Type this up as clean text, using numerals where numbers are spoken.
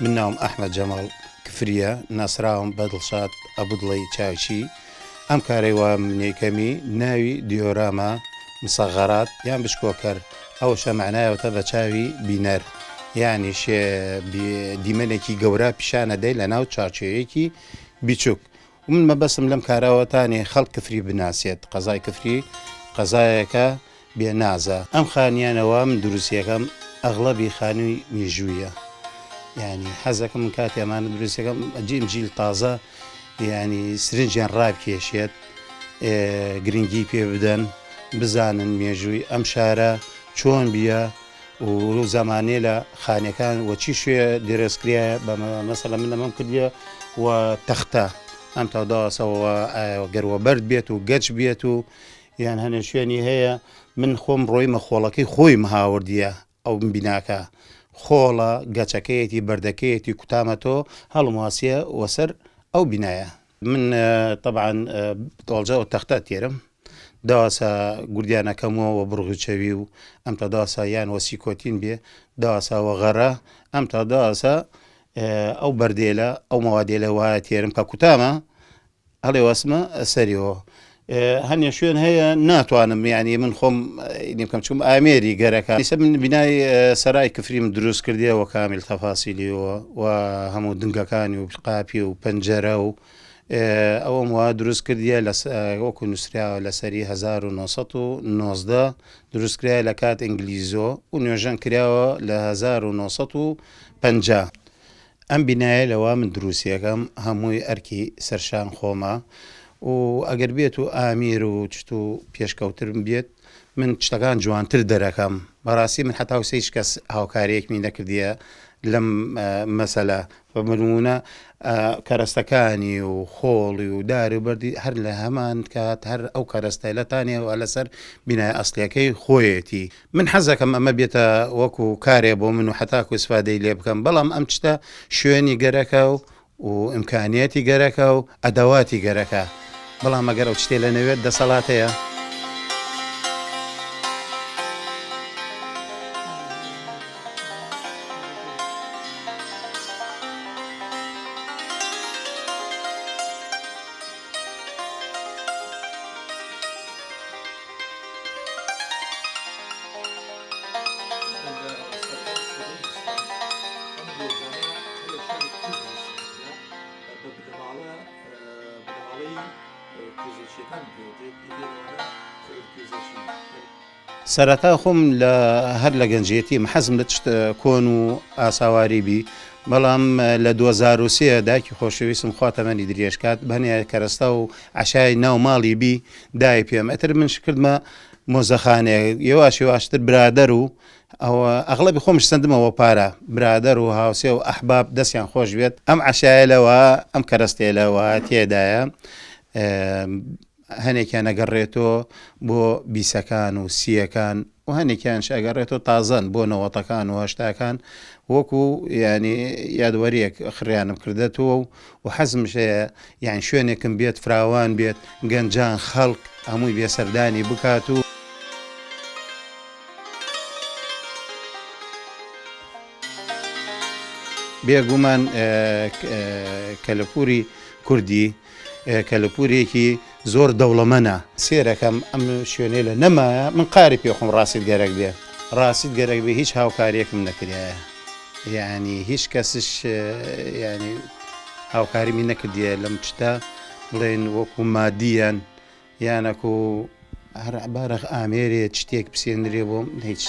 من ناوم ئەحمەد جەماڵ کفریە ناسراوم بە دڵشاد ئەبودڵی چاوچی ئەم کارەی وا منیکەمی ناوی دیۆراما مسەغەرات یان بچکۆکەر ئەوشە مەعنایەوەتە بە چاوی بینەر یانی شێ دیمەنێکی گەورە پیشانەدەی لە ناو چارچێوەیەکی بیچوک من مەبەستم لەم کارەوە تانێ خەڵک کفری بناسێت قەزای کفری قەزایەکە بێ نازە. ئەم خانیانە وا من دروستیەکەم ئەغڵەبی خانوی میژوویە یانی حەزەکەم من کاتی ئەمانە دروستەکەم ئەجیم جیل تازە یانی سرنجیان ڕابکێشێت گرنگی پێ بدەن بزانن مێژووی ئەم شارە چۆن بیە و زەمانێ لە خانەکان وە چی شوێ درێستکرایە بە مەسەلە من ئەمەم کردیە و تەختە ئەم تاوداوەسەوە گەروە بەرد بێت و گەچ بێت و یان هەنێ شوێنی هەیە من خۆم ڕۆیمە خۆڵەکەی خۆیم هاوردیە ئەو بیناکە خۆڵە گەچەکەیەتی بەردەکەیەتی کوتامەتۆ هەڵمواسیە وەسەر ئەو بینایە. من تەبعەن دۆڵجە و تەختە تێرم داواسا گوردیانەکەمەوە وە بڕغی چەوی و ئەم تا داواسا یان وە سیکۆتین بێ داواسا وە غەرە ئەم تا داواسا ئەو بەردێلە ئەو مەوادێلە وایە تێرم کە کوتامە هەڵێ وەسمە سەریەوە هەنێ شوێن هەیە ناتوانم یعنی من خۆم بکەم چوم ئامێری گەرەکە ئیسە من بینای سەرای کفریم دروست کردیەوە کامیل تەفاسیلیەوە و هەموو دنگەکانی و قاپی و پەنجەرە و ئەوەم وا دروست کردیە لە وەکو نووسراوە لەسەری 1990 دروست کرایە لە کات ئینگلیزۆ و نوێژەن کراوە لە 1950 ئەم بینایە لەوا من دروستیەکەم هەمووی ئەرکی سەرشان خۆمە و ئەگەر بێت و ئامیر و چت و پێشکەوترم بێت من شتەکان جوانتر دەرەکەم بەڕاستی من حتا وسە هیچ کەس هاوکاریەکمی نەکردیە لەم مەسەلە بە نمونە کەرەستەکانی و خۆڵی و دار و بەردی هەر لە هەمان کات هەر ئەو کەرەستەیلەتانێ و لەسەر بینای ئەسلیەکەی خۆیەتی من حەزەکەم ئەمە بێتە وەکو کارێ بۆ من و حەتاکو ئیسفادەی لێ بکەم بەڵام ئەم چتە شوێنی گەرەکە و و ئیمکانیەتی گەرەکە و ئەدەواتی گەرەکە بەڵام ئەگەر ئەو چتێ لە نەوێت دەسەڵات هەیە. سەرەتا خۆم لە هەر لە گەنجێتیم حەزم لە چشت کۆن و ئاساواری بی بەڵام لە 2023 دایکی خۆشەویستم خوا تەمەنی درێژ کات بەنێ کەرەستە و عەشای ناو ماڵی بی دای پێم ئەتر من شکردمە مۆزەخانەیە یەواش یەواشتر برادەر و ئەوە ئەغڵەبی خۆمش سەندمەوە پارە برادەر و هاوسێ و ئەحباب دەستیان خۆش بێت ئەم عەشایە لەوە ئەم کەرەستەیە لەوە تێدایە هەنێکیان ئەگەڕێتەوە بۆ بیسەکان و سیەکان و هەنێکیانش ئەگەڕێتەوە تازەن بۆ نەوەتەکان و هەشتاکان وەکو یانی یادوەریەک خڕیانم کردەتەوە و و حەزمش هەیە یان شوێنێکم بێت فراوان بێت گەنجان خەڵک هەمووی بێ سەردانی بکات و. بێگومان کەلەپوری کوردی کەلەپورێکی زۆر دەوڵەمەنە. سێرەکەم ئەم شوێنەی لە نەمایە من قاری پێ خۆم ڕاستیت گەرەک بێ ڕاستیت گەرەک بێ هیچ هاوکاریەکم نەکریایە یانی هیچ کەسش یانی هاوکاریمی نەکردیە لەم چتە بڵێن وەکو مادیان یانەکو هەر بارەخ ئامێرێ شتێک بسێنرێ بۆم هیچ.